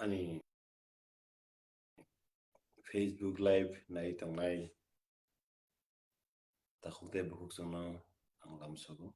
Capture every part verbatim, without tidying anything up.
Ani Facebook live nai tongnai takhuk tei bukhuk chwngno ang lamsogo.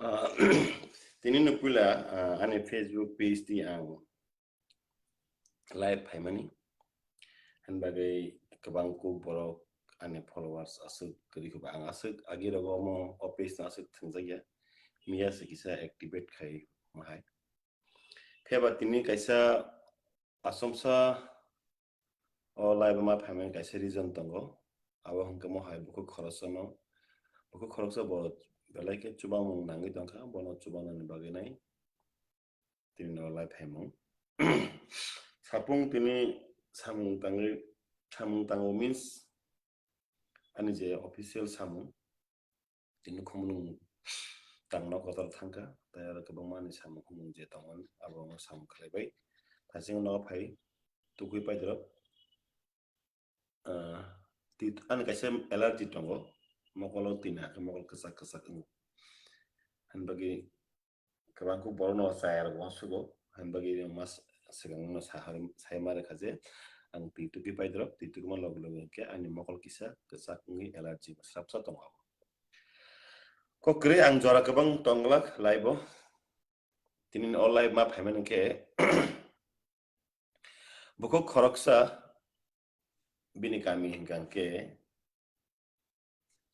Ah, tini no puila, ah, ani Facebook page di ang live phaimani. Ani bagwi kwbang kuk borok ani followers aswk kwrwi khe ba ang aswk agi rogo omo o page no aswk thwngjakya. Miya se kisa activate khai mo hai. Phiya ba tini kaisa asomsa o live ma phaimani kaisa reason tongo. Abo hwnkhe mo hai bukhuk khoroksano, bukhuk khoroksa bo belai khe chubamung nangwi tongkha, bono chubanani bagwi nai tini no live phaimung. Sapung tini samung tangwi, samung tango means ani je official samung, tini khumulwng tangno kotor thangkha, tei aro kwbangma ani samung khumulwng je tongmani, abo no samung khlaibai. Thasing no phai tukui paidrop, ah, tit-, ani kaisa allergy tongo, mokolo tina khe mokol kwchak kwchak wngo. Hani bagwi kwbangkuk borokno chaya rok uansugo, hani bagwi mas swkangno sahar-, sai ma rwkha je ang twi tugwi paidrop, twi tugma loge loge hwnkhe ani mokol kisa kwchak wngwi allergy swrapsa tongo. Kok kwrwi ang jora kwbang tong glak live o. Tini o live ma phaimani hwnkhe bukhuk khoroksa bini kami hwnkha hwnkhe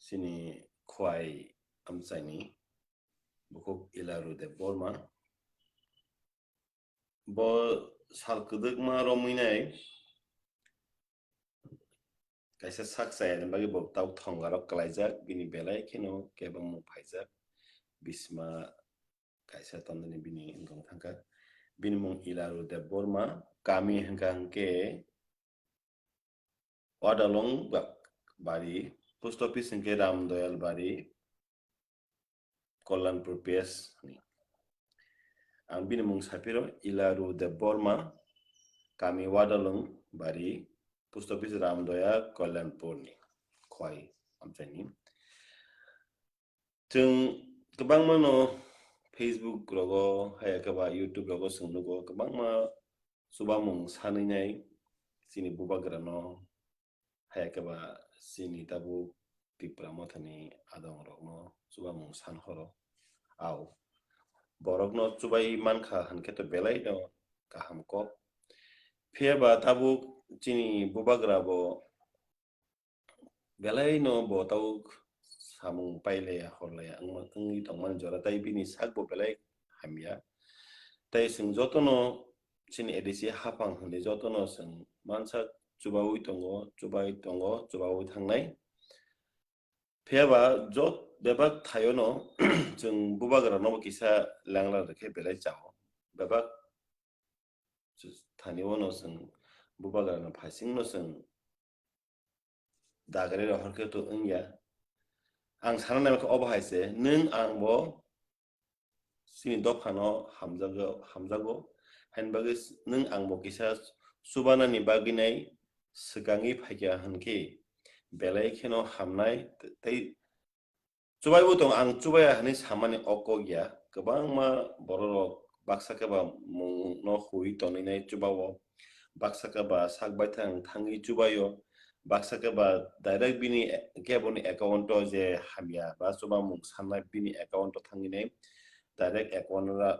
chini Khwai amchaini bukhuk Ilaru Debbarma. Bo sal kwdwkma romwi nai kaisa sak chayani bagwi bo tabuk thongarok kwlaijak, bini belai kheno kebengmung phaijak. Bisma kaisa tongmani bini wngkang thangkha. Bini mung Ilaru Debbarma, kami hwnkha hwnkhe Wadalong ba-, bari, post office hwnkhe Ramdoyal bari, Kollanpur P S ni. Ang bini mung saphiro Ilaru Debbarma, kami Wadalong bari, post office Ramdoyal, Kollanpur ni, Khwai amchaini. Chwng kwbangma no Facebook rogo, haya khe ba YouTube rogo chwng nugo, kwbangma chubamung sanwi nai chini bubagra no, haya khe ba chini tabuk Tipra Mothani adong rok no chubamung san horo. Au, borok no chubai mankha hwnkhe to belai no kaham kok. Phiya ba tabuk chini bubagra bo belai no bo tabuk samung pailaya horlaya wngma, wngwi tongmani jora, tai bini sak bo belai hamya. Tai chwng jotono chini A D C haphang hwnwi jotono chwng mansak chubaui tongo, chubai tongo, chubaui thangnai. Phiya ba jot bebak thaio no chwng bubagra no bo kisa lengla rwkhe belai chao. Bebak thani o no chwng bubagra no phaising no chwng dagari rohor khe to wngya. Ang sana nai khe obo hai se, nwng ang bo chini dophano hamjago, hamjago. Haini bagwi nwng ang bo kisa chubanani bagwi nai swkangwi phaikha hwnkhe belai kheno hamnai tei Chubaibo tong, ang chubaya hwnwi samani o kok ya. Kwbangma bororok baksa khe ba mungno hui tonwi nai chubao, baksa khe ba sak baithang thangwi chubaio, baksa khe ba direct bini e-, keboni account o je hamya ba chubamung sanna bini account o thangwi nai direct account o ra-,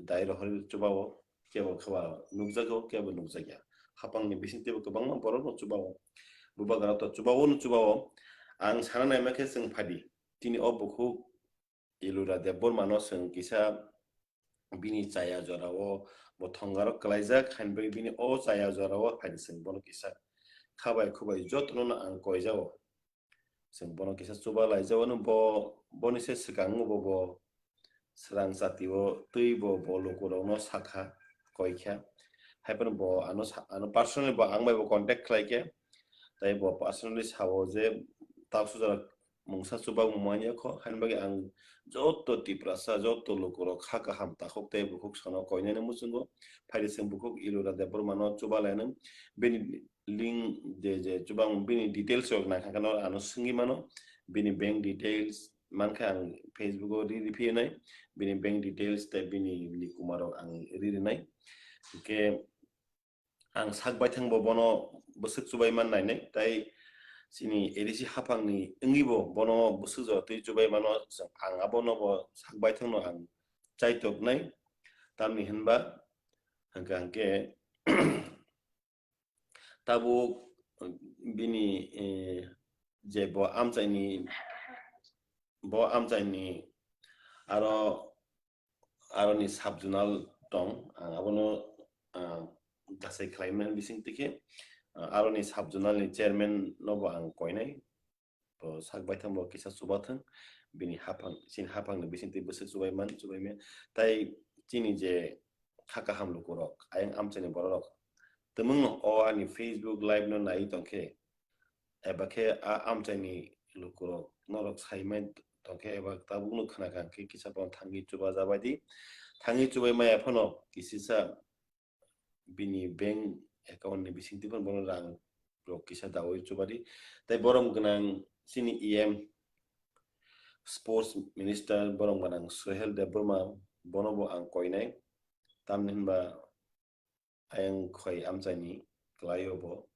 dai rohorwi chubao, kebo khe ba nukjago, kebo nukjakya. Hapangni bisingtwibo kwbangma borokno chubao. Bubagra to chubao no chubao. Ang sana naima khe chwng phadi. Tini o bukhuk Ilura Debbarma no chwng kisa bini chaya jora o bo thongarok kwlaijak, haini bagwi bini o chaya jora o phaidi chwng bono kisa khabai khubai jotono no ang koijao. Chwng bono kisa chuba laijao no bo, boni se swkango bo, bo swrang chati o twi bo, bo lukurok no sakha, koikha. Haiphano bo ano sa-, ano personally bo ang bai bo contact khlaikha. Tai bo personally sao je taksu jora mungsa chuba manya kho, haini bagwi ang joto Tiprasa, joto lukurok kha kaham takhuk tei bukhuk sono koinani muchungo. Phaidi chwng bukhuk Ilura Debbarma no chuba lainang. Bini link je, je chubang bini details rok nangkha kheno ano swngwi mano. Bini bank details mankha ang Facebook o ri, ri phinai. Bini bank details tei bini nikuma rok ang ri rinai. Hwnkhe ang sak baithang bo bono bwswk chubai man nainai, tai chini A D C haphangni wngwi bo bono bwswk jora twi chubai mano, ang abono bo sak baithang no ang chaitoknai, tamni hinba hwnkha hwnkhe tabuk bini, eh, je bo amchaini, bo amchaini aro aroni sub-zonal tong, ang abono, ah, jasai khlaimani bising twi khe, ah, aroni sub-zonal ni chairman no bo ang koinai. Bo sak baithang bo kisa chubathang, bini haphang, chini haphang ni bising twi bwswk chubai man, chubai maya. Tai chini je kha kaham lukurok, ayang amchaini bororok, twmwng no o ani Facebook live no naiwi tongkhe, eba khe a amchaini lukurok norok saimai tongkhe eba tabukno khna kha khe kisa phano thangwi chuba jabaidi. Thangwi chubai maya phano kisisa bini bank account ni bisingtwi phano bono rang rok kisa daui chubadi. Tai borom gwnang chini E M sports minister borom gwnang Sohel Debbarma, bono bo ang koinai. Tamni hinba ayang khoi amchaini kwlaio bo.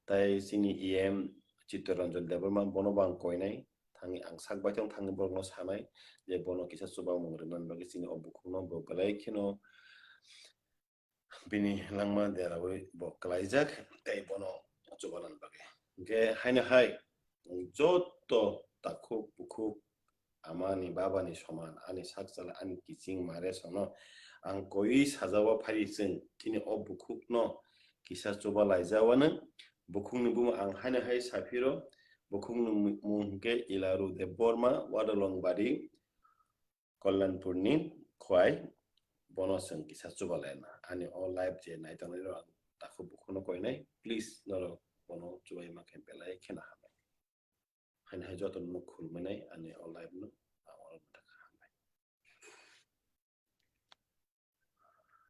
Tai chini E M Chittaranjan Debbarma, bono bo ang koinai. Thangwi ang sak baithang thangwi borokno sanai je bono kisa chubamung rwna bagwi chini o bukhukno bo belai kheno bini langma deraui bo kwlaijak tei bono chubana bagwi. Hwnkhe haino hai joto takhuk bukhuk amani babani soman, ani sakchala, ani kiching mare sono ang koi sajao phai chwng chini o bukhukno kisa chuba laijawano. Bukhukni bumo ang haino hai saphiro, bukhukni mung hwnkhe Ilaru Debbarma, Wadalongbari, Kalyanpurni Khwai, bono chwng kisa chuba laina. Ani o live je naitongnai rok ang takhuk bukhukno koinai, please norok bono chubaima khe belai kheno hambai. Haino hai jotono khulmani ani o live no ang oro